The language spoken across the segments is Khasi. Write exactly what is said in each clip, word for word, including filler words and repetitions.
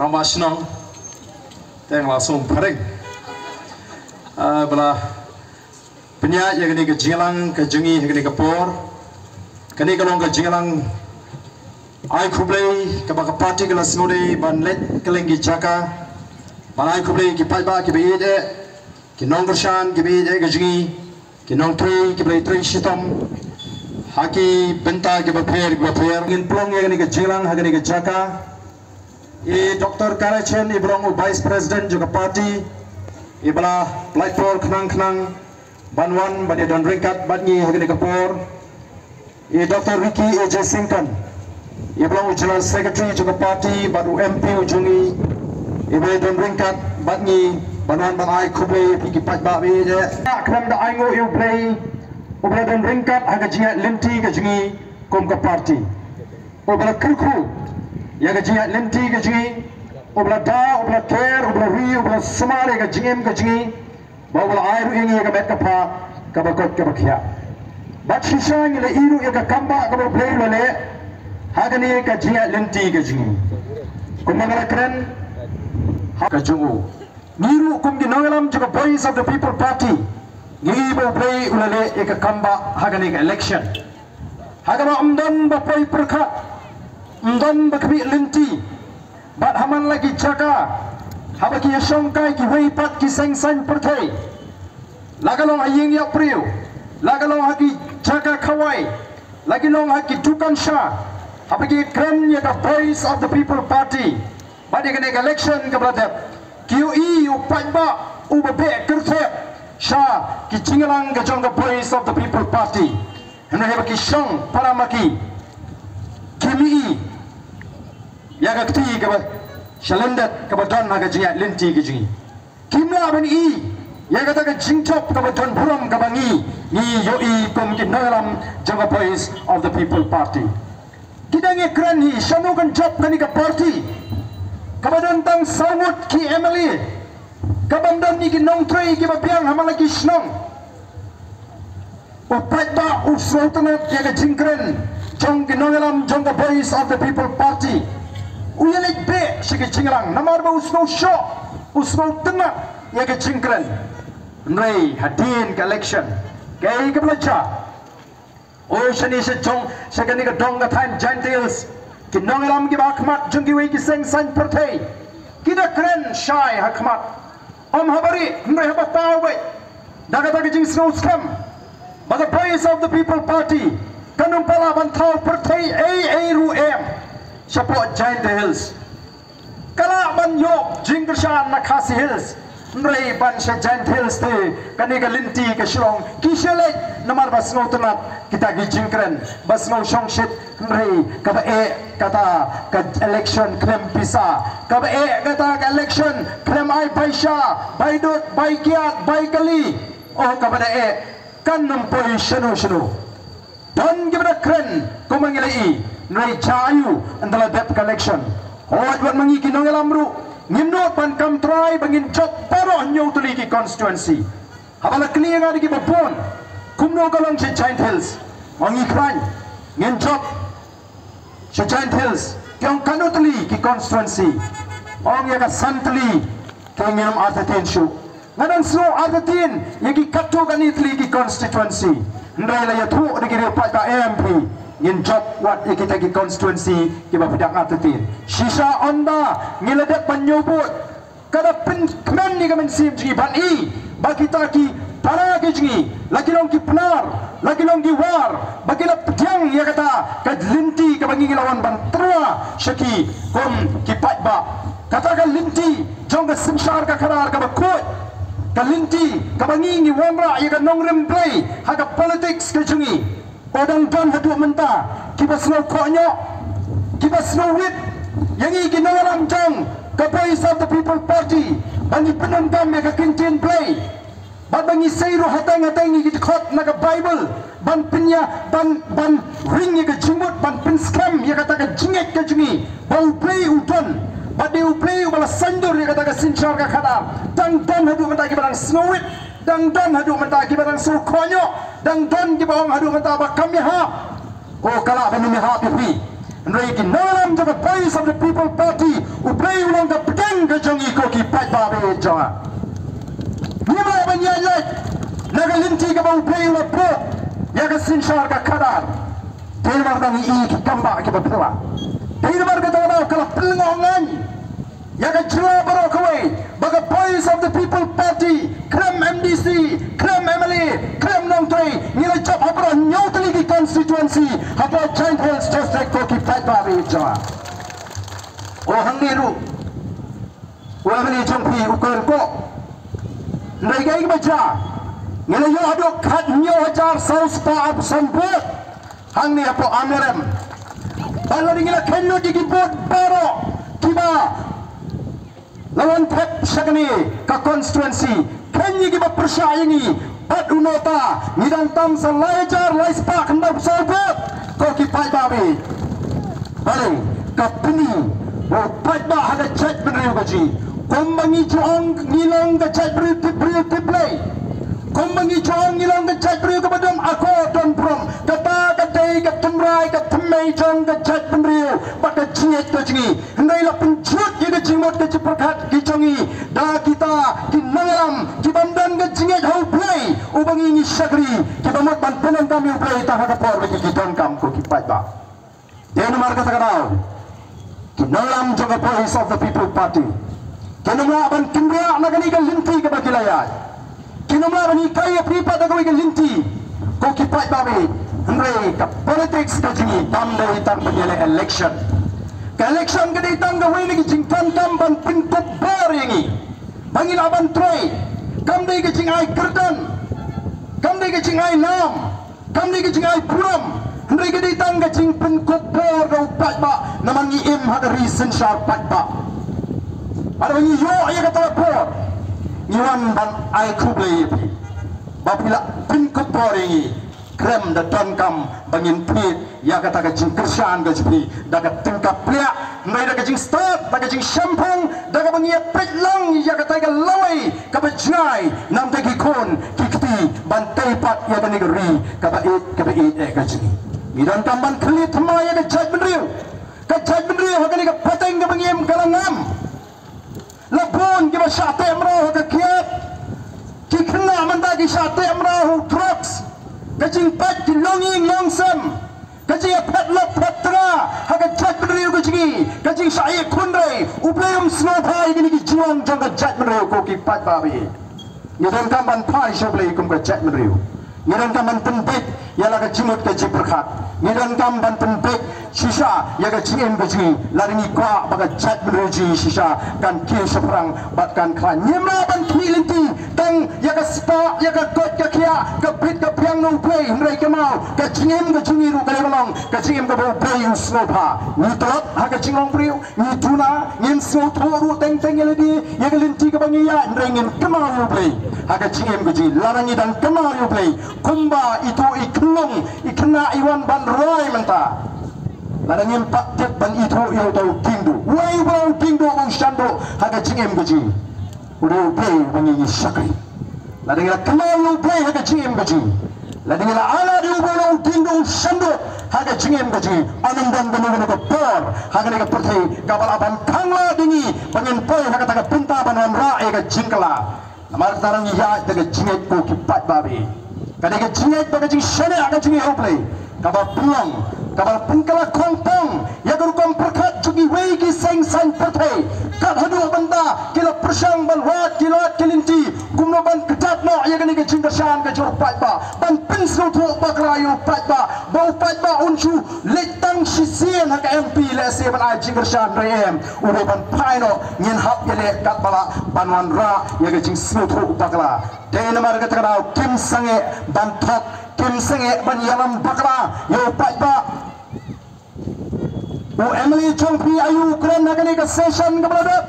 Rangbah shnong, teng la sum phareng. Ah, ba la pynïaid ïa kane ka jingïalang ka jong ngi ha kane ka por. Kane ka long ka jingïalang ai khublei kaba ka party ka la sngewdei ban leit kylleng ki jaka ban ai khublei ki paidbah kiba ïeit eh, ki nongkyrshan kiba ïeit eh ka jong ngi, ki nongtrei kiba la trei shitom ha ki bynta kiba pher kiba pher. Ngin pynlong ïa kane ka jingïalang ha kane ka jaka. I Doctor Karachen, i ba long u Vice President jong ka party, i ba la pynlait por khnang khnang ban wan ban ïa don ryngkat bad ngi ha kane ka por. I Doctor Ricky A J Syngkon, i ba long u General Secretary jong ka party bad u M P u jong ngi, i ba ïa don ryngkat bad ngi ban wan ban ai khublei ïa phi ki paidbah ba ïeit eh. Khlem da ainguh ïa U Blei, u ba la don ryngkat ha ka jingïaid lynti ka jong ngi kum ka party. U ba la kyrkhu ïa ka jingïaid lynti ka jong ngi, u ba la da, u ba la ker, u ba la ri, u ba la sumar ïa ka jingim ka jong ngi, bad u ba la ai ruh ïa ngi ïa ka met ka phad kaba koit kaba khiah. Bad shisha ngi la ïohi ruh ïa ka kam ba kaba U Blei u la leh ha kane ka jingïaid lynti ka jong ngi. Kumba nga la kren ha ka jong u, ngi ruh kum ki nongïalam jong ka Voice of the People Party, ngi ïohi ba U Blei u la leh ïa ka kam ba ha kane ka election. Ha kaba ym don ba poi pyrkhat, ym don ba khmih lynti, bad ha man la ki jaka haba ki ïashong kai kiwei pat ki seng saiñ pyrthei, la ka long ha ïing ïap briew, la ka long ha ki jaka khawai, la ki long ha ki dukan sha, haba ki kren ïa ka Voice of the People Party bad ïa kane ka election kaba la dep, ki ïohi u paidbah uba beh kyrthep sha ki jingïalang ka jong ka Voice of the People Party. Hynrei haba ki shong para ma ki, kim i ïa ka kti kaba shalyndet kaba don ha ka jingïaid lynti ka jong ngi. Kim lah ban i ïa kata ka jingjop kaba don burom kaba ngi, ngi ïohi kum ki nongïalam jong ka Voice of the People Party. Ki dang ïakren hi shano kan jop kane ka party kaba don tang saw ngut ki M L A, kaba ym don ïa ki nongtrei kiba biang ha man la ki shnong. U paidbah u sngewtynnat ïa ka jingkren jong ki nongïalam jong ka Voice of the People Party. U ïaleit beh sha ka jingïalang namar ba u sngewshoh, u sngewtynnat ïa ka jingkren. Hynrei hadien ka election, kaei kaba la jia? O, shane sha jong, sha kane ka dong ka thaiñ Jaintia Hills, ki nongïalam kiba ha khmat jong kiwei ki seng saiñ pyrthei ki da kren shai ha khmat. Ym haba rieh, hynrei haba paw beit da kata ka jingsngewskhem ba ka Voice of the People Party kan ym pat lah ban thaw pyrthei ei ei ruh em shapoh Jaintia Hills. Ka lah ban ïoh jingkyrshan na Khasi Hills, hynrei ban sha Jaintia Hills te kane ka lynti ka shu long ki shu leit namar ba sngewtynnat kita ki jingkren, ba sngewshongshit. Hynrei kaba eh kata ka election khlem pisa, kaba eh kata ka election khlem ai bai sha, bai dud, bai kiad, bai kali. Oh, kaba da eh kan ym poi shano shano. Don kiba da kren kumba ngi la i, hynrei jia aiu ynda la dep ka election? Hooid, wat ma ngi ki nongïalam ruh ngim nud ban kam trai ba ngin jop baroh hynñiew tylli ki constituency. Haba la kylli ïa nga da kiba bun kumno ka long sha Jaintia Hills, ma ngi khlaiñ ngin jop sha Jaintia Hills, ki ong katno tylli ki constituency? Ong ïa ka san tylli. Ki ong ngin ym artatien shuh. Nga dang sngew artatien ïa ki katto katne tylli ki constituency. Hynrei la ïathuh da ki riew paidbah em phi, ngin jop wat ïa kita ki constituency kiba phi dang artatien. Shisha ynda ngi la dep ban ñiew vote, ka da pynkmen ïa ka mynsiem jong ngi ban i ba kita ki para ki jong ngi, la ki long ki Pnar, la ki long ki War, ba ki la pdiang ïa kata ka lynti kaba ngi ngi la wan ban tyrwa sha ki kum ki paidbah. Kata ka lynti jong ka synshar ka khadar kaba khuid, ka lynti kaba ngi ngi wanrah ïa ka nongrim Blei ha ka politics ka jong ngi. O, dang don haduh mynta kiba sngew khohñioh, kiba sngew wit ïa ngi ki nongïalam jong ka Voice of the People Party ba ngi pyndonkam ïa ka ktien Blei. Bad ba ngi sei ruh hateng hateng ïa ki dkhot na ka Baibl ban pynïa, ban, ban ring ïa ka jingmut, ban pynskhem ïa kata ka jingngeit ka jong ngi ba U Blei u don. Bad dei U Blei uba la saiñdur ïa kata ka synshar ka khadar. Dang don haduh mynta kiba dang sngewwit, dang don haduh mynta kiba dang sngewkhohñioh, dang don kiba ong haduh mynta ba kam ïahap. O, ka lah ban ym ïahap ïa phi. Hynrei ki nongïalam jong ka Voice of the People Party, U Blei u long ka pdeng ka jong ngi ko ki paidbah ba ïeit jong nga. Ngim lah ban ïaid lait na ka lynti kaba U Blei u la buh ïa ka synshar ka khadar. Dei namar ba ngi i ki kam ba kiba phylla. Dei namar kata ka daw ka la pynlyngngoh ngan ïa ka jylla baroh kawei ba ka Voice of the People Party, khlem M D C, khlem M L A, khlem nongtrei, ngi la jop ha baroh hynñiew tylli ki constituency hapoh Jaintia Hills District ko ki paidbah ba ïeit jong nga. O hangne ruh u M L A jong phi u kyrkhu. Hynrei kaei kaba jia, ngi la ïoh haduh khathynñiew hajar saw spah arphew san vote hangne hapoh Amlarem. Bad lada ngi la kheiñ lut ïa ki vote baroh kiba la wan thep sha kane ka constituency, kheiñ ïa kiba pyrshah ïa ngi bad u nota, ngi dang tam sa lai hajar lai spah khyndaiphew saw vote ko ki paidbah ba ïeit. Balei? Ka pyni ba u paidbah ha ka jaitbynriew ka jong ngi, kumba ngi ju ong ngi long ka jaitbynriew tip briew tip Blei, kumba ngi ju ong ngi long ka jaitbynriew kaba don akor don burom. Kata ka dei ka tynrai ka thymmei jong ka jaitbynriew bad ka jingngeit ka jong ngi. Hynrei la pynjot ïa ka jingmut ka jingpyrkhat ka jong ngi da kita ki nongïalam kiba ym don ka jingngeit ha U Blei uba ngi ngi shakri, kiba mut ban pyndonkam ïa U Blei tang ha ka por ba ki donkam ko ki paidbah. Dei namar kata ka daw ki nongïalam jong ka Voice of the People Party kin ym lah ban kynriah na kane ka lynti kaba ki la ïaid. Kin ym lah ban hikai ïa phi pat da kawei ka lynti ko ki paidbah ba ïeit. Hynrei ka politics ka jong ngi kam dei tang ban ïaleh election. Ka election ka dei tang kawei na ki jingdonkam ban pynkup bor ïa ngi ba ngin lah ban trei. Kam dei ka jingai kyrdan, kam dei ka jingai nam, kam dei ka jingai burom, hynrei ka dei tang ka jingpynkup bor da u paidbah namar ngi im ha ka ri synshar paidbah. Bad haba ngi ïoh ïa kata ka bor, ngi wan ban ai khublei ïa phi ba phi la pynkup bor ïa ngi. Khlem da donkam ba ngin thied ïa kata ka jingkyrshan ka jong phi da ka tyngka pliah, hynrei da ka jingstad, da ka jingshemphang, da kaba ngi ïa peit lang ïa kata ka lawei kaba jngai na bynta ki khun ki kti ban tei pat ïa kane ka ri kaba ïeit, kaba ïeit eh ka jong ngi. Ngi donkam ban khlieh thymmai ïa ka jaitbynriew. Ka jaitbynriew ha kane ka pateng kaba ngi im ka la ngam. La bun kiba shah teh mraw ha ka kiad. Ki khynnah mynta ki shah teh mraw ha u drugs. Ka jingpait ki longïing longsem, ka jingïaphet lok phet tnga ha ka jaitbynriew ka jong ngi, ka jingshah ïeh khun rei. U Blei um sngewbha ïa kine ki jinglong jong ka jaitbynriew ko ki paidbah ba ïeit. Ngi donkam ban phai sha U Blei kum ka jaitbynriew. Ngi donkam ban pynbeit ïa la ka jingmut ka jingpyrkhat. Ngi donkam ban pynbeit shisha ïa ka jingim ka jong ngi, lada ngi kwah ba ka jaitbynriew jong ngi shisha kan kiew shaphrang bad kan khlaiñ. Ngim lah ban khmih lynti tang ïa ka spah, ïa ka koit ka khiah, ka bit ka biang na U Blei, hynrei kynmaw ka jingim ka jong ngi ruh ka dei ban long ka jingim kaba U Blei u sngewbha. Ngi tlot ha ka jinglong briew, ngi duna, ngin sngewthuh ruh teng teng ïa lade ïa ka lynti kaba ngi ïaid, hynrei ngin kynmaw ïa U Blei ha ka jingim ka jong ngi. Lada ngi dang kynmaw ïa U Blei, kumba itu i khynnah, i khynnah i wan ban rwai mynta, lada ngim pat tip ban ithuh ïa uta u diengduh, uei uba u diengduh ba u shanduh ha ka jingim ka jong ngi? U dei U Blei uba ngi ngi shakri. Lada ngi la kynmaw ïa U Blei ha ka jingim ka jong ngi, lada ngi la ailad ïa uba u diengduh u shanduh ha ka jingim ka jong ngi, yn ym don kano kano ka por ha kane ka pyrthei kaba lah ban khang lad ïa ngi ba ngin poi ha kata ka bynta ban wanrah ïa ka jingkylla. Namar kata ngi ïaid da ka jingngeit ko ki paidbah ba ïeit. Ka dei ka jingngeit bad ka jingshaniah ka jong ngi ha U Blei kaba pynlong, kaba pynkylla khongpong ïa ka rukom pyrkhat jong kiwei ki seng saiñ pyrthei. Kat haduh mynta ki la pyrshang ban wad ki lad ki lynti kumno ban kdat noh ïa kane ka jingkyrshan ka jong u paidbah, ban pynsngewthuh bakla ïa u paidbah ba u paidbah un shu leit tang shisien ha ka M P lehse ban ai jingkyrshan, hynrei em, u dei ban phai noh, ngin hap ïaleh katba lah ban wanrah ïa ka jingsngewthuh bakla. Dei namar kata ka daw kim sangeh ban thok, kim sangeh ban ïalam bakla ïa u paidbah. U M L A jong phi aïu u kren ha kane ka session kaba la dep?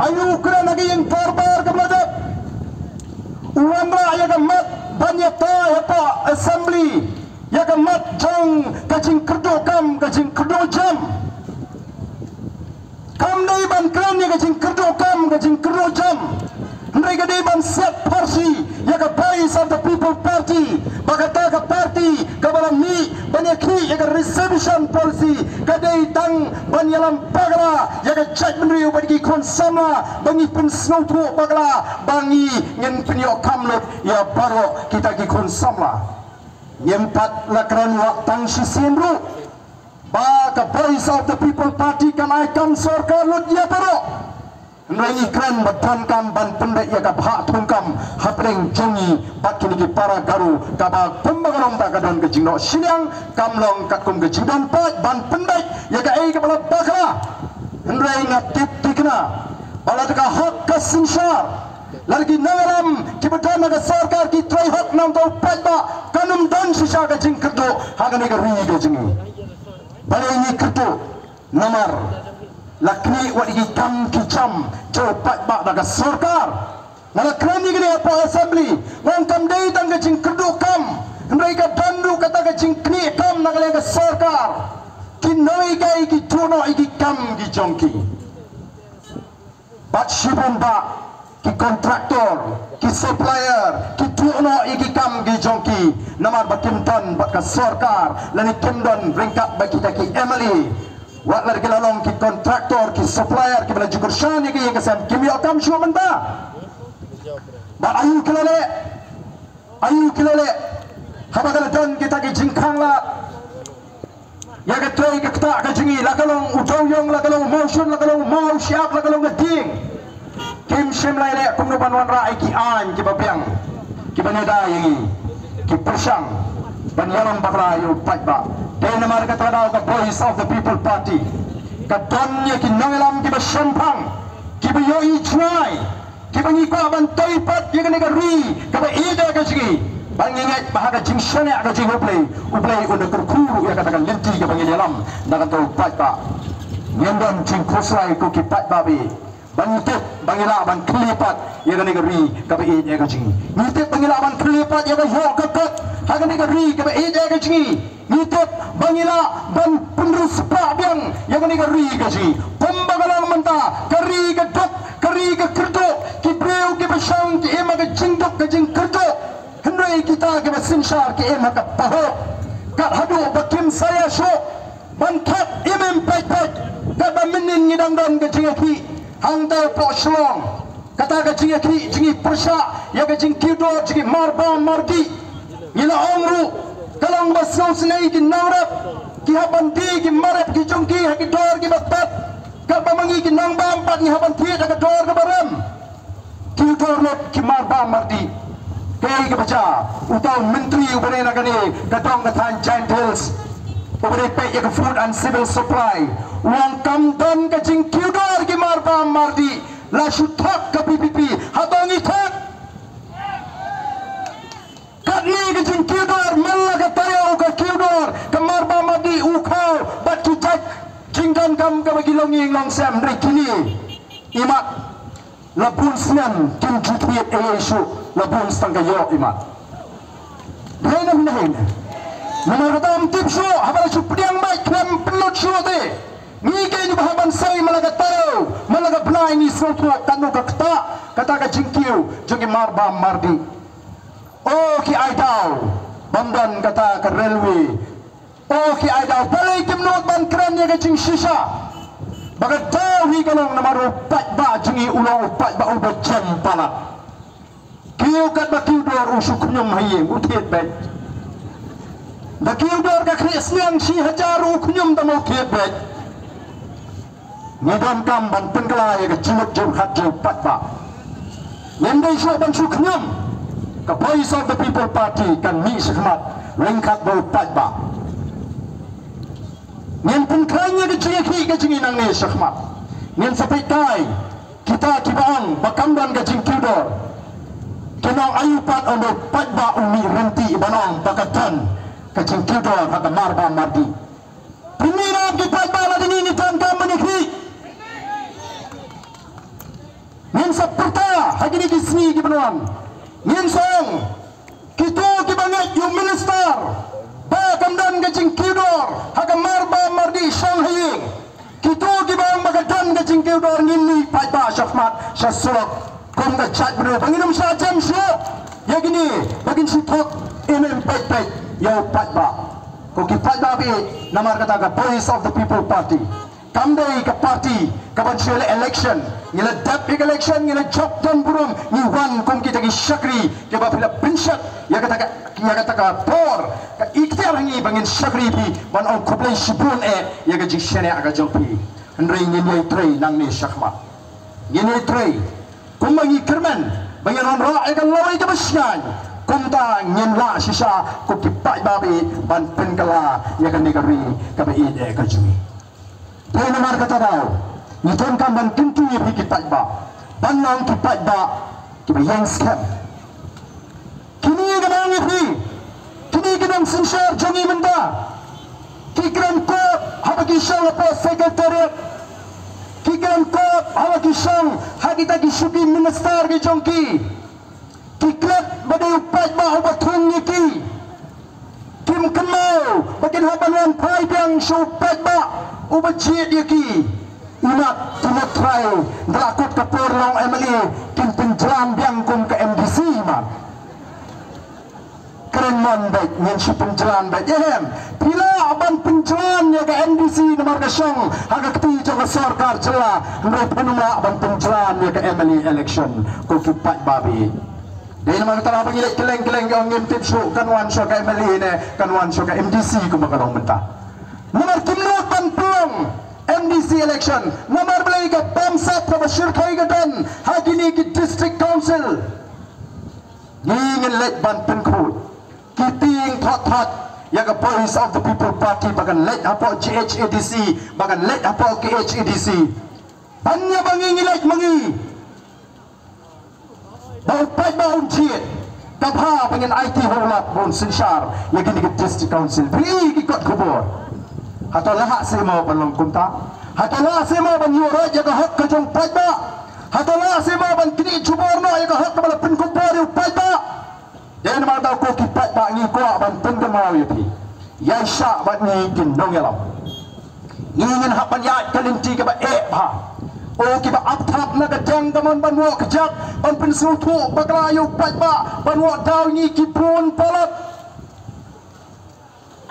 Aïu u kren ha ka ïing dorbar kaba la dep? U wanrah ïa ka mat ban ïatai hapoh assembly, ïa ka mat jong ka jingkyrduh kam, ka jingkyrduh jam. Kam dei ban kren ïa ka jingkyrduh kam, ka jingkyrduh jam, hynrei ka dei ban siat pharshi ïa ka Voice of the People Party, ba kata ka party kaba la mih ban ïakhih ïa ka reservation policy ka dei tang ban ïalam bakla ïa ka jaitbynriew bad ki khun samla ba ngi pynsngewthuh bakla ba ngi ngin pynïoh kam lut ïa baroh kita ki khun samla. Ngim pat la kren wah tang shisien ruh ba ka Voice of the People Party kan ai kam sorkar lut ïa baroh. Hynrei ngi kren ba donkam ban pynbeit ïa ka bhah thungkam hapdeng jong ngi bad kine ki para Garo kaba kumba ka long ba ka don ka jingnoh shiliang kam long katkum ka jingdon paid ban pynbeit ïa kaei kaba la bakla. Hynrei nga tip thikna ba lada ka hok ka synshar, lada ki nongïalam kiba don ha ka sorkar ki trei hok na u paidbah kan ym don shisha ka jingkyrduh ha kane ka ri ka jong ngi. Balei ngi kyrduh? Namar la knieh wat ïa ki kam ki jam jong u paidbah da ka sorkar. Nga la kren ïa kane hapoh assembly, nga ong kam dei tang ka jingkyrduh kam, hynrei ka don ruh kata ka jingknieh kam na ka liang ka sorkar. Ki nonghikai ki duh noh ïa ki kam ki jong ki. Bad shibun bah ki contractor, ki supplier ki duh noh ïa ki kam ki jong ki namar ba kim don bad ka sorkar lane kim don ryngkat bad kita ki M L A. Wat la ki la long ki contractor, ki supplier kiba la ju kyrshan ïa ki ïing ka sem, kim ïoh kam shuh mynta. Bad aïu ki la leh? Aïu ki la leh? Haba ka la don kita ki jingkhang lad ïa ka trei ka ktah ka jong ngi, la ka long u dewiong, la ka long u mawshun, la ka long u mawshyiap, la ka long ka dieng, kim shym la leh kumno ban wanrah ïa ki aiñ kiba biang kiba nada ïa ngi ki pyrshang ban ïalam bakla ïa u paidbah. Dei namar kata ka daw ka Voice of the People Party ka don ïa ki nongïalam kiba shemphang, kiba ïohi jngai, kiba ngi kwah ban tei pat ïa kane ka ri kaba ïeit ïa ka jong ngi. Ba ngi ngeit ba ha ka jingshaniah ka jong U Blei, U Blei un da kyrkhu ruh ïa kata ka lynti kaba ngi ïalam na ka bynta u paidbah. Ngim don jingkhuslai ko ki paidbah ba ïeit. Ba ngi tip ba ngi lah ban khlieh pat ïa kane ka ri kaba ïeit ïa ka jong ngi. Ngi tip ba ngi lah ban khlieh pat ïa ka hok ka kot ha kane ka ri kaba ïeit ïa ka jong ngi. Ngi tip ba ngi lah ban pynriewspah biang ïa kane ka ri ka jong ngi. Kumba ka long mynta, ka ri ka duk, ka ri ka kyrduh, ki briew kiba shong ki im ha ka jingduk ka jingkyrduh. Hynrei kita kiba synshar ki im ha ka pahuh. Kat haduh ba kim sa ïa shuh ban thad im im peit peit, katba mynnin ngi dang don ka jingïakhih hangta hapoh Shillong. Kata ka jingïakhih jingïapyrshah ïa ka jingkiew dor jong ki marbam mardih. Ngi la ong ruh ka long ba sngewsynei ki nongrep, ki hap ban die ki marep ki jong ki ha ki dor kiba tad, katba ma ngi ki nongbam pat ngi hap ban thied ha ka dor kaba rem. Kiew dor lut ki marbam mardih. Kaei kaba jia? Uta u myntri uba dei na kane ka dong ka thaiñ Jaintia Hills, uba dei peit ïa ka Food and Civil Supply, u ong kam don ka jingkiew dor ki marbam mardih. La shu thok ka V P P, hato ngi thok? Katne ka jingkiew dor, man la ka taïew ka kiew dor ka marbam mardih, u khaw bad ki jait jingdonkam kaba ki longïing longsem, hynrei kine imat la bun snem kim ju thied ei ei shuh, la bun tang ka ïoh imat. Hei na hei na. Namar kata ym tip shuh, haba la shu pdiang bad khlem pynlut shuh te. Ngi keiñ ba hap ban sei man la ka taïew, man la ka bnai ngi sngewthuh katno ka ktah kata ka jingkiew jong ki marbam mardih. O ki ai daw bym don kata ka railway. O ki ai daw, balei kim nud ban kren ïa ka jingshisha? Ba ka daw hi ka long namar u paidbah jong ngi u long u paidbah uba jem palat. Kiew katba kiew dor u shu khñium ha ïing, u thied beit. Ba kiew dor ka khlieh sniang shi hajar u khñium tang u thied beit. Ngi donkam ban pynkylla ïa ka jingmut jingpyrkhat jong u paidbah. Ngim dei shuh ban shu khñium. Ka Voice of the People Party kan mih shakhmat ryngkat bad u paidbah. Ngin pynkhlaiñ ïa ka jingïakhih ka jong ngi nangne shakhmat. Ngin sa peit kai kita kiba ong ba kam don ka jingkiew dor. Kin ong aïu pat ynda u paidbah u mih ryntih ban ong ba ka don ka jingkiew dor ha ka marbam mardih? Pynmih na ki paidbah lada ngi ngi donkam ban ïakhih. Ngin sa pyrta ha kine ki sngi kiban wan. Ngin sa ong kito kiba ngeit ïa u minister ba kam don ka jingkiew dor ha ka marbam mardih shong ha ïing, kito kiba ong ba ka don ka jingkiew dor, ngin mih paidbah shakhmat sha surok kum ka jaitbynriew ba ngin ym shah jem shuh ïa kine, ba kin shu thok im im peit peit ïa u paidbah. Ko ki paidbah, namar kata ka Voice of the People Party kam dei ka party kaban shu leh election. Ngi la dep ïa ka election, ngi la jop don burom, ngi wan kum kita ki shakri kiba phi la pynshit ïa kata ka, ïa kata ka por, ka ikhtiar ha ngi ba ngin shakri phi, ban ong khublei shibun eh ïa ka jingshaniah ka jong phi. Hynrei ngin ïai trei nangne shakhmat. Ngin ïai trei kumba ngi kyrmen ba ngin wanrah ïa ka lawei kaba shngaiñ, kumta ngin lah shisha ko ki paidbah ban pynkylla ïa kane ka ri kaba ïeit eh ka jong ngi. Te namar kata daw ngi donkam ban kyntu ïa phi ki paidbah, ban long ki paidbah kiba ïeng skhem. Kine ki nong ïa phi, kine ki nongsynshar jong ngi mynta, ki kren kop haba ki shong hapoh Secretariat, ki kren kop haba ki shong ha kita ki shuki minister ki jong ki. Ki klet ba dei u paidbah uba thung ïa ki. Kim kynmaw ba kin hap ban wan phai biang sha u paidbah uba jied ïa ki. Imat, ki lut trai, da la kut ka por long M L A, kin pynjlan biang kum ka M D C, imat. Kren mon beit, ngin shu pynjlan beit. Em, phi lah ban pynjlan ïa ka M D C namar ka shong ha ka kti jong ka sorkar jylla, hynrei phim lah ban pynjlan ïa ka M L A election, ko ki paidbah. Dei namar kata ba ngi leit kylleng kylleng, ong ngim tip shuh kan wan shuwa ka M L A ne kan wan shuwa ka M D C kumba ka long mynta. Namar kim nud ban pynlong M D C election, namar balei ka bamsap kaba shyrkhei ka don ha kine ki district council. Ngi ngin leit ban pynkhuid. Ki tieng thot thot ïa ka Voice of the People Party ba kan leit hapoh G H A D C, ba kan leit hapoh K H A D C. Ban ïa ba ngi ngi leit ma ngi. Ba u paidbah un jied, ka bha ba ngin aiti ha u Lat ba un synshar ïa kine ki district council. Phi i ki kot khubor. Hato lah seh mo ban long kumta? Hato lah seh mo ban ïuh roit ïa ka hok ka jong paidbah? Hato lah seh mo ban knieh jubor noh ïa ka hok kaba la pynkhubor ïa u paidbah? Dei namar kata ko ki paidbah ngi kwah ban pynkynmaw ïa phi. Ïaishah bad ngi ki nongïalam. Ngi ngin hap ban ïaid ka lynti kaba eh bha. O kiba ap thap na ka diang ka mon ban wad kjat, ban pynsngewthuh bakla ïa u paidbah, ban wad daw ngi ki bun palat.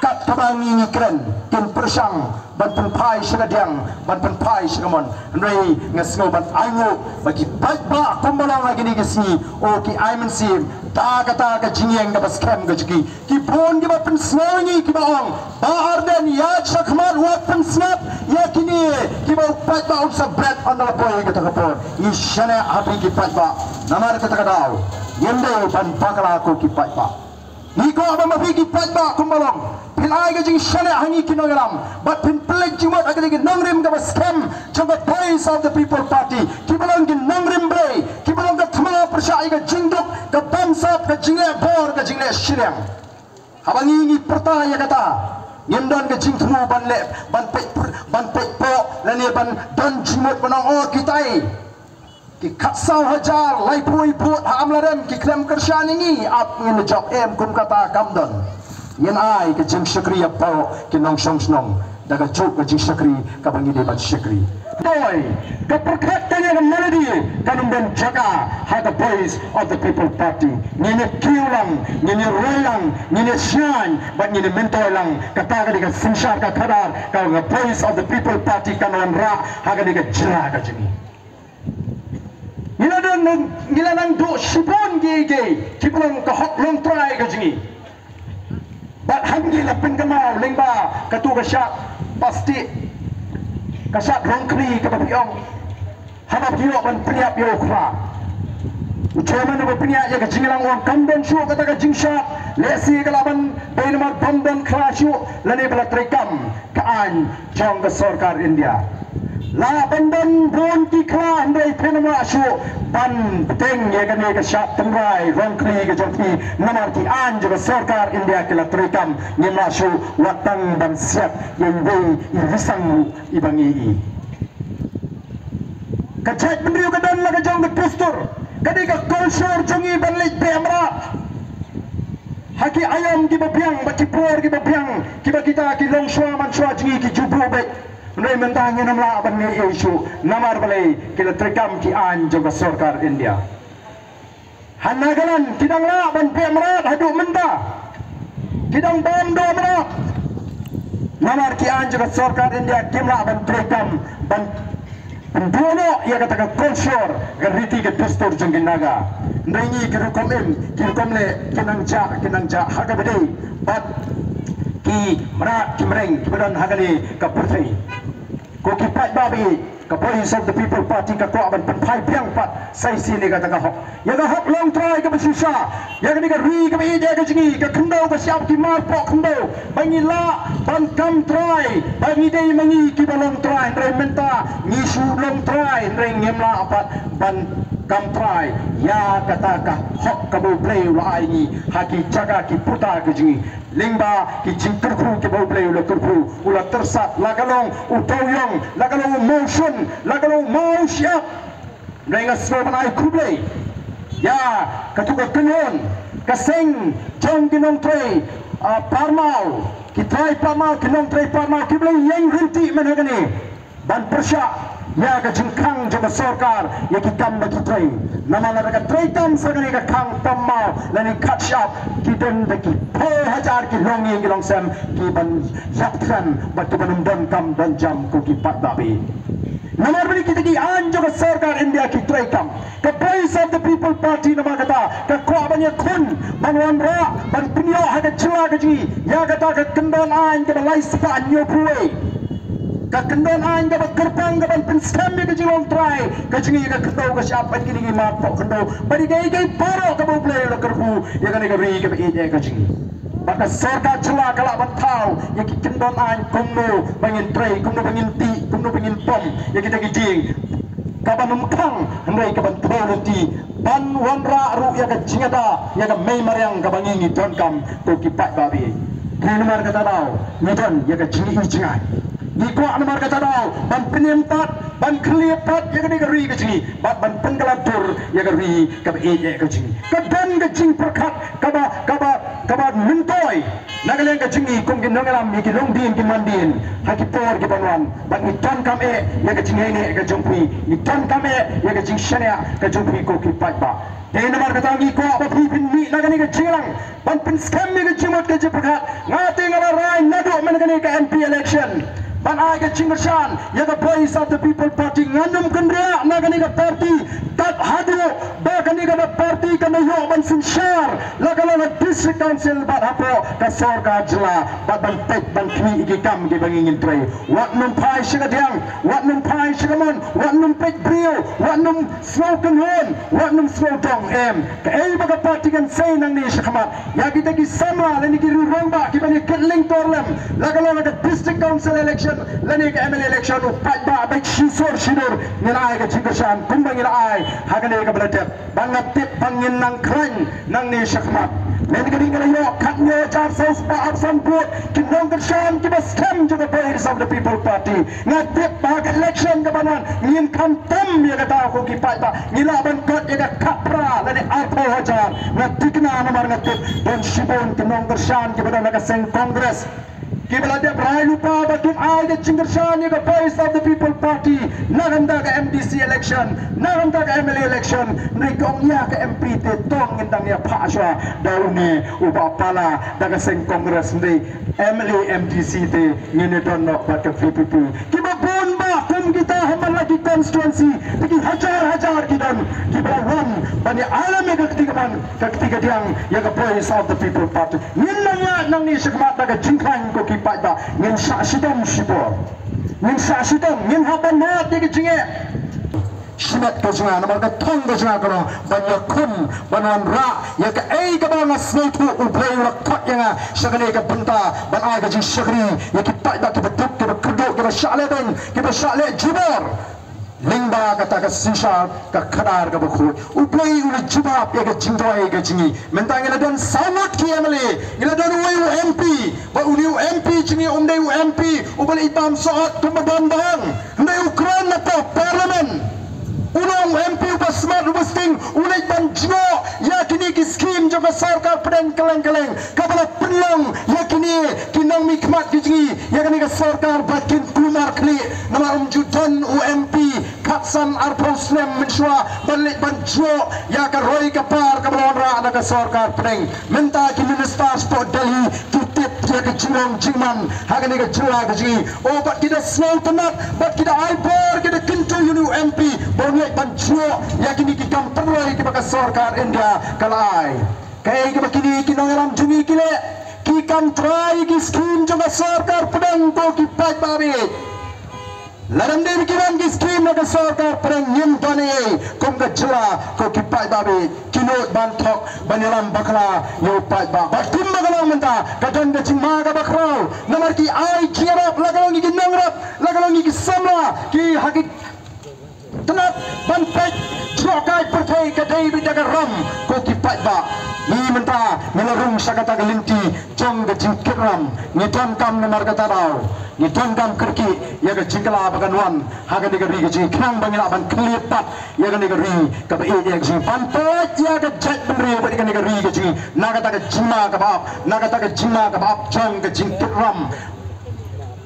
Kat kaba ngi ngi kren, kin pyrshang ban pynphai sha ka diang, ban pynphai sha ka mon. Hynrei nga sngew ban ainguh ba ki paidbah kumba long ha kine ki sngi, o ki ai mynsiem da kata ka jingïeng kaba skhem ka jong ki. Ki bun kiba pynsngew ngi kiba ong, Bah Ardent, ïaid shakhmat, wat pynsngap ïa kine kiba u paidbah un sa bret ynda la poi kata ka por. Ngi shaniah ha phi ki paidbah. Namar kata ka daw ngim dei ban bakla ko ki paidbah. Ngi kwah ba ma phi ki paidbah kumba long, phin ai ka jingshaniah ha ngi ki nongïalam bad phin pynleit jingmut ha kine ki nongrim kaba skhem jong ka Voice of the People Party, kiba long ki nongrim Blei, kiba long ka thma pyrshah ïa ka jingduk, ka bamsap, ka jingleh bor, ka jingleh shiliang. Haba ngi ngi pyrta ïa kata, ngim don ka jingthmu ban leh, ban peit, ban peit poh lane ban don jingmut ban ong, o kitai ki khatsaw hajar laiphew phut ha Amlarem ki khlem kyrshan ïa ngi, ap ngin jop, em, kum kata kam don. Ngin ai ka jingshakri ïa baroh ki nongshong shnong da kajuh ka jingshakri kaba ngi dei ban shakri. Toi, ka pyrkhat kane ka melody kan ym don jaka ha ka Voice of the People Party. Ngin ïa kiew lang, ngin ïa roi lang, ngin ïa shngaiñ bad ngin ïa myntoi lang. Kata ka dei ka synshar ka khadar ka Voice of the People Party kan wanrah ha kane ka jylla ka jong ngi. Ngi la don, ngi la nang duh shibun kiei kiei kiba long ka hok longtrai ka jong ngi. Bad haba ngi la pynkynmaw lyngba katu ka shad plastik, ka shad rongkhli kaba phi ong, haba phi ïoh ban pynïap ïa u khla, u chairman uba pynïap ïa ka jingïalang u ong kam don shuh kata ka jingshad, lehse ka lah ban dei namar bym don khla shuh lane ba la treikam ka aiñ jong ka sorkar India. Lah ban don bun ki khla hynrei phin ym lah shuh ban bteng ïa kane ka shad tynrai rongkhli ka jong phi namar ki aiñ jong ka sorkar India ki la treikam. Ngim lah shuh wat tang ban siat ïa iwei i rysang ruh iba ngi i. Ka jaitbynriew ka don la ka jong ka dustur, ka dei ka culture jong ngi ban leit beh mrad ha ki aïom kiba biang bad ki por kiba biang kiba kita ki longshuwa manshuwa jong ngi ki ju buh beit. Hynrei mynta ngin ym lah ban ngi ei shuh namar balei, ki la treikam ki aiñ jong ka sorkar India. Ha Nagaland ki dang lah ban beh mrad haduh mynta. Ki dang bam doh mrad. Namar ki aiñ jong ka sorkar India kim lah ban trei kam ban pynduh noh ïa kata ka culture, ka riti ka dustur jong ki Naga. Hynrei ngi ki rukom im, ki rukom leh ki nang jah, ki nang jah ha kaba dei bad ki mrad ki mreng kiba don ha kane ka pyrthei. Ko ki paidbah ba ïeit, ka Voice of the People Party ka kwah ban pynphai biang pat sa shisien ïa kata ka hok, ïa ka hok longtrai kaba shisha, ïa kane ka ri kaba ïeit ïa ka jong ngi, ka khyndew ka shyiap, ki mar poh khyndew, ba ngi lah ban kam trai, ba ngi dei ma ngi kiba longtrai. Hynrei mynta ngi shu longtrai hynrei ngim lah pat ban kam trai ïa kata ka hok kaba U Blei u la ai ngi ha ki jaka ki puta ka jong ngi. Lyngba ki jingkyrkhu kiba U Blei u la kyrkhu, u la tyrsat, la ka long u dewiong, la ka long u mawshun, la ka long u mawshyiap. Hynrei nga sngewbha ban ai khublei ïa katu ka kynhun, ka seng jong ki nongtrei, ah, parmaw, ki trai parmaw, ki nongtrei parmaw kiba la ïeng ryntih mynta kane ban pyrshah ïa ka jingkhang jong ka sorkar ïa ki kam ba ki trei. Namar lada ka trei kam sa kane ka khang parmaw lane khang shyiap, ki don da ki phew hajar ki longïing ki longsem ki ban ïap thngan bad ki ban ym don kam don jam, ko ki paidbah ba ïeit. Namar ba kine kita ki aiñ jong ka sorkar India ki trei kam. Ka Voice of the People Party namar kata ka kwah ban ïakhun, ban wanrah, ban pynïoh ha ka jylla ka jong ngi ïa kata ka kyndon aiñ kaba lai spah hynñiewphew wei. Ka kyndon aiñ kaba kyrpang kaban pynskhem ïa ka jinglongtrai ka jong ngi, ka khyndew ka shyiap bad kine ki mar poh khyndew bad ïa kaei kaei baroh kaba U Blei u la kyrkhu ïa kane ka ri kaba ïeit ïa ka jong ngi. Bad ka sorkar jylla ka lah ban thaw ïa ki kyndon aiñ kumno ba ngin trei, kumno ba ngin tih, kumno ba ngin pom ïa kita ki dieng, kaban ym khang hynrei kaban thew lynti, ban wanrah ruh ïa ka jingïada ïa ka mei mariang kaba ngi ngi donkam, ko ki paidbah ba ïeit. Dei namar kata daw ngi don ïa ka jingïohi jingaiñ. Ngi kwah namar kata daw ban pynim pat, ban khlieh pat ïa kane ka ri ka jong ngi bad ban pynkylla dur ïa ka ri kaba ïeit ïa ka jong ngi. Ka don ka jingpyrkhat kaba, kaba, kaba myntoi na ka liang ka jong ngi kum ki nongïalam ïa ki longdien ki mandien ha ki por ki ban wan, bad ngi donkam eh ïa ka jingïaineh ka jong phi, ngi donkam eh ïa ka jingshaniah ka jong phi, ko ki paidbah. Te namar kata ngi kwah ba phi phin mih na kane ka jingïalang ban pynskhem ïa ka jingmut ka jingpyrkhat. Nga te nga la rai naduh mynta kane ka M P election ban ai ka jingkyrshan ïa ka Voice of the People Party. Ngan ym kynriah na kane ka party tat haduh ba kane ka party kan ïoh ban synshar la ka long ka District Council bad hapoh ka sorkar jylla bad ban peit ban khmih ïa ki kam kiba ngi ngin trei. Wat nym phai sha ka diang, wat nym phai sha ka mon, wat nym peit briew, wat nym sngew kynhun, wat nym sngew dong. Em, kaei ba ka party kan sei nangne shakhmat ïa kita ki samla lane ki rangbah kiban ïa kit lyngkor lem, la ka long ka District Council election lane ka M L A election, u paidbah bad shisur shidur ngin ai ka jingkyrshan kumba ngi la ai ha kane kaba la dep. Ba nga tip ba ngin nang khlaiñ nangne shakhmat. Mynta ka dei nga la ïoh khathynñiew hajar saw spah arphew san vote ki nongkyrshan kiba skhem jong ka Voice of the People Party. Nga tip ba ha ka election kaban wan ngin khamtam ïa kata, ko ki paidbah, ngi lah ban kot ïa ka khatphra lane arphew hajar. Nga thikna namar nga tip don shibun ki nongkyrshan kiba don ha ka seng Congress kiba la dep rai lypa ba kin ai ka jingkyrshan ïa ka Voice of the People Party na ka bynta ka M D C election, na ka bynta ka M L A election. Hynrei ka ong ïa ka M P te to ngin dang ïa phah shuwa da une u Bah Pala da ka seng Congress, hynrei M L A M D C te ngin ïa don noh bad ka V P P. Kiba bun bah kum kita ha man la ki constituency, te ki hajar hajar ki don kiba wan ban ïa alam ïa ka kti ka man, ka kti ka diang ïa ka Voice of the People Party. Ngin nang ïaid nangne shakhmat da ka jingkhlaiñ, ko ki paidbah. Ngin shah shitom shipor, ngin shah shitom, ngin hap ban mad ïa ka jingeh. Shimet ka jong nga namar ka thong ka jong nga ka long ban ïakhun, ban wanrah ïa kaei kaba nga sngewthuh U Blei u la khot ïa nga sha kane ka bynta ban ai ka jingshakri ïa ki paidbah kiba duk, kiba kyrduh, kiba shah leh beiñ, kiba shah leh jubor. Lyngba kata ka synshar ka khadar kaba khuid, U Blei u la jubab ïa ka jingduwai ka jong ngi. Mynta ngi la don saw ngut ki M L A, ngi la don uwei u M P. Ba une u M P jong ngi um dei u M P uba leit bam sohot kumba don bang. Hynrei u kren na ka Parliament. Une u M P uba smat uba sting u leit ban jngoh ïa kine ki skim jong ka sorkar pdeng kylleng kylleng kaba la pynlong ïa kine ki nongmihkhmat ki jong ngi ïa kane ka sorkar ba kin kulmar khlieh. Namar um ju don u M P khatsan arphew snem mynshuwa ban leit ban jngoh ïa ka roi ka par kaba la wanrah na ka sorkar pdeng. Mynta ki minister shapoh Delhi ki tip ka jinglong jingman ha kane ka jylla ka jong ngi. O, bad ki da sngewtynnat, bad ki da ai bor, ki da kyntu ïa une u M P ba un leit ban jngoh ïa kine ki kam pynroi kiba ka sorkar India ka la ai. Kaei kaba kine ki nongïalam jong ngi ki leh? Ki kam trai ki skim jong ka sorkar pdeng, ko ki paidbah. Lada ym dei ba ki don ki skim na ka sorkar pdeng, ngim don ei kum ka jylla, ko ki paidbah. Ki nud ban thok ban ïalam bakla ïa u paidbah. Bad kumba ka long mynta, ka don ka jingma kaba khraw. Namar ki ai jingïarap, la ka long ïa ki nongrep, la ka long ïa ki samla, ki ha ki tnat ban peit jngohkai pyrthei, ka dei beit da ka ram, ko ki paidbah. Ngi mynta ngi la rung sha kata ka lynti jong ka jingkit ram. Ngi donkam namar kata daw, ngi donkam kyrkieh ïa ka jingkylla ba kan wan ha kane ka ri ka jong ngi, khnang ba ngin lah ban khlieh pat ïa kane ka ri kaba ïeit ïa ka jong ngi, ban peit ïa ka jaitbynriew bad ïa kane ka ri ka jong ngi na kata ka jingma kaba ap, na kata ka jingma kaba ap jong ka jingkit ram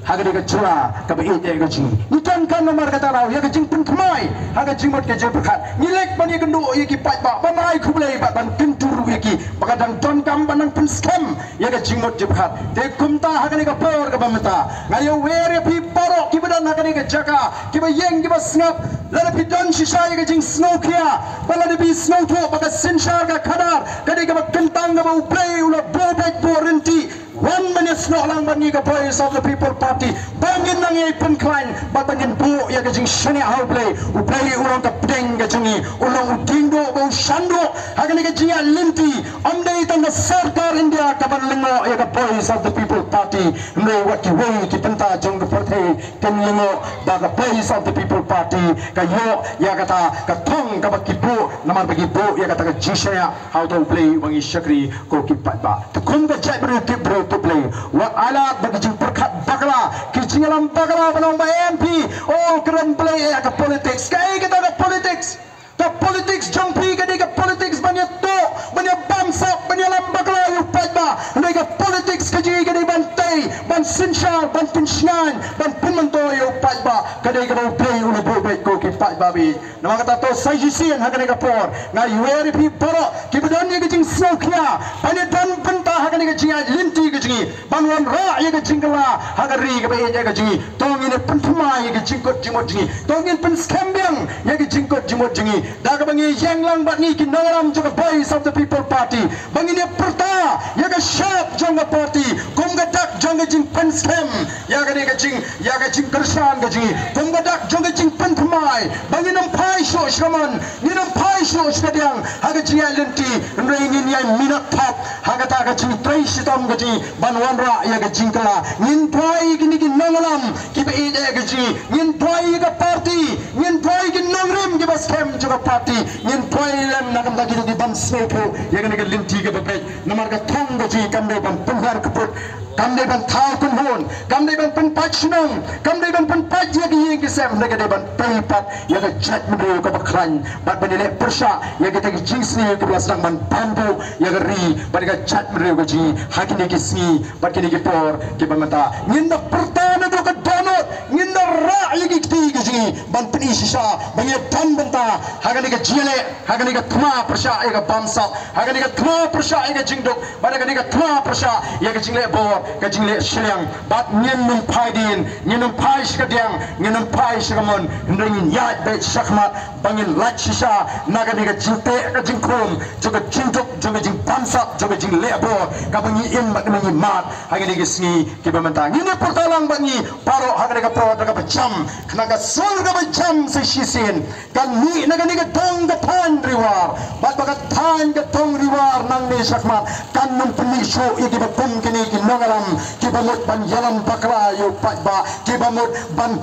ha kane ka jylla kaba ïeit ïa ka jong ngi. Ngi donkam namar kata daw ïa ka jingpynthymmai ha ka jingmut ka jingpyrkhat. Ngi leit ban ïakynduh ïa ki paidbah, ban ai khublei bad ban kyntu ruh ïa ki ba ka dang donkam ban nang pynskhem ïa ka jingmut jingpyrkhat. Te kumta ha kane ka por kaba mynta, nga ïawer ïa phi baroh kiba don ha kane ka jaka, kiba ïeng kiba sngap, lada phi don shisha ïa ka jingsngewkhia, ba lada phi sngewthuh ba ka synshar ka khadar ka dei kaba kyntang kaba U Blei u la buh beit buh rynti, wan ban ïasnoh lang bad ngi ka Voice of the People Party, ba ngin nang ïai pynkhlaiñ bad ba ngin buh ïa ka jingshaniah ha U Blei. U Blei u long ka pdeng ka jong ngi, u long u diengduh bad u shanduh ha kane ka jingïaid lynti. Ym dei tang ka sorkar India kaban lyngngoh ïa ka Voice of the People Party, hynrei wat kiwei ki bynta jong ka pyrthei kin lyngngoh ba ka Voice of the People Party ka ïoh ïa kata ka thong kaba ki buh, namar ba ki buh ïa kata ka jingshaniah ha uta U Blei uba ngi shakri, ko ki paidbah. Te kum ka jaitbynriew tip briew tip Blei, wat ai lad ba ki jingpyrkhat bakla, ki jingïalam bakla ban ong ba M P, oh, kren Blei ïa ka politics. Kaei kata ka politics? Ka politics jong phi ka dei ka politics ban ïathuh, ban ïabamsap, ban ïalam bakla ïa u paidbah. Hynrei ka politics ka jong ngi ka dei ban tei, ban synshar, ban pynshngaiñ, ban pynmyntoi ïa u paidbah. Ka dei kaba U Blei u la buh beit, ko ki paidbah. Namar kata to sa shisien ha kane ka por nga ïawer ïa phi baroh kiba don ïa ka jingsngewkhia ban ïadon bynta ha kane ka jingïaid lynti ka jong ngi ban wanrah ïa ka jingkylla ha ka ri kaba ïeit ïa ka jong ngi. To ngin ïa pynthymmai ïa ka jingkut jingmut jong ngi. To ngin pynskhem biang ïa ka jingkut jingmut jong ngi da kaba ngi ïeng lang bad ngi ki nongïalam jong ka Voice of the People Party, ba ngin ïa pyrta ïa ka shap jong ka party kum ka dak jong ka jingpynskhem ïa kane ka jing, ïa ka jingkyrshan ka jong ngi, kum ka dak jong ka jingpynthymmai, ba ngin ym phai shuh sha kamon, ngin ym phai shuh sha kadiang ha ka jingïaid lynti, hynrei ngin ïai minot thok ha kata ka jingtrei shitom ka jong ngi ban wanrah ïa ka jingkylla. Ngin duwai ïa kine ki nongïalam kiba ïeit ïa ka jong ngi, ngin duwai ïa ka party, ngin duwai ïa ki nongrim kiba skhem jong ka party, ngin duwai lem na ka bynta kito ki ban sngewthuh ïa kane ka lynti kaba beit. Namar ka thong ka jong ngi kam dei ban pynhiar kput, kam dei ban thaw kynhun, kam dei ban pynpait shnong, kam dei ban pynpait ïa ki ïing ki sem, hynrei ka dei ban peit pat ïa ka jaitbynriew kaba khlaiñ bad ban ïaleh pyrshah ïa kita ki jingsniew kiba la sdang ban bambuh ïa ka ri bad ïa ka jaitbynriew ka jong ngi ha kine ki sngi bad kine ki por kiba mynta. Ngin da pyrta naduh ka dohnud, ngin da rah ïa ki kti ki jong ngi ban pyni shisha ba ngi ïadon bynta ha kane ka jingïaleh, ha kane ka thma pyrshah ïa ka bamsap, ha kane ka thma pyrshah ïa ka jingduk, bad ha kane ka thma pyrshah ïa ka jingleh bor, ka jingleh shiliang. Bad ngin ym phai dien, ngin ym phai sha kadiang, ngin ym phai sha kamon, hynrei ngin ïaid beit shakhmat ba ngin lait shisha na kane ka jingteh ka jingkhum jong ka jingduk, jong ka jingbamsap, jong ka jingleh bor kaba ngi im bad kaba ngi mad ha kine ki sngi kiba mynta. Ngin ïa pyrta lang bad ngi baroh ha kane ka por da kaba jam, khnang ka sur kaba jam sa shisien kan mih na kane ka dong ka thaiñ Ri War, bad ba ka thaiñ ka dong Ri War nangne shakhmat kan ym pynmih shuh ïa kiba kum kine ki nongïalam kiba mut ban ïalam bakla ïa u paidbah, kiba mut ban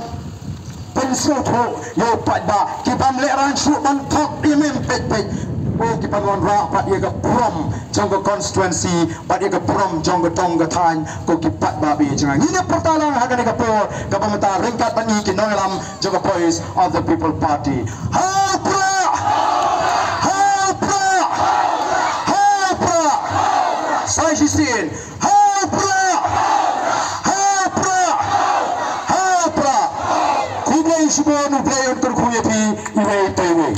pynsngewthuh ïa u paidbah, ki bym lehraiñ shuh ban thok ïa mem peit peit. Ko ki ban wanrah pat ïa ka burom jong ka constituency bad ïa ka burom jong ka dong ka thaiñ, ko ki paidbah ba ïeit jong nga. Ngin ïa pyrta lang ha kane ka por kaba mynta ryngkat bad ngi ki nongïalam jong ka Voice of the People Party. Ha u Prah! Ha u Prah! Ha u Prah! Sa shisien. Ha u Prah! Ha u Prah! Ha u Prah! Khublei shibun, U Blei un kyrkhu ïa phi iwei pa iwei.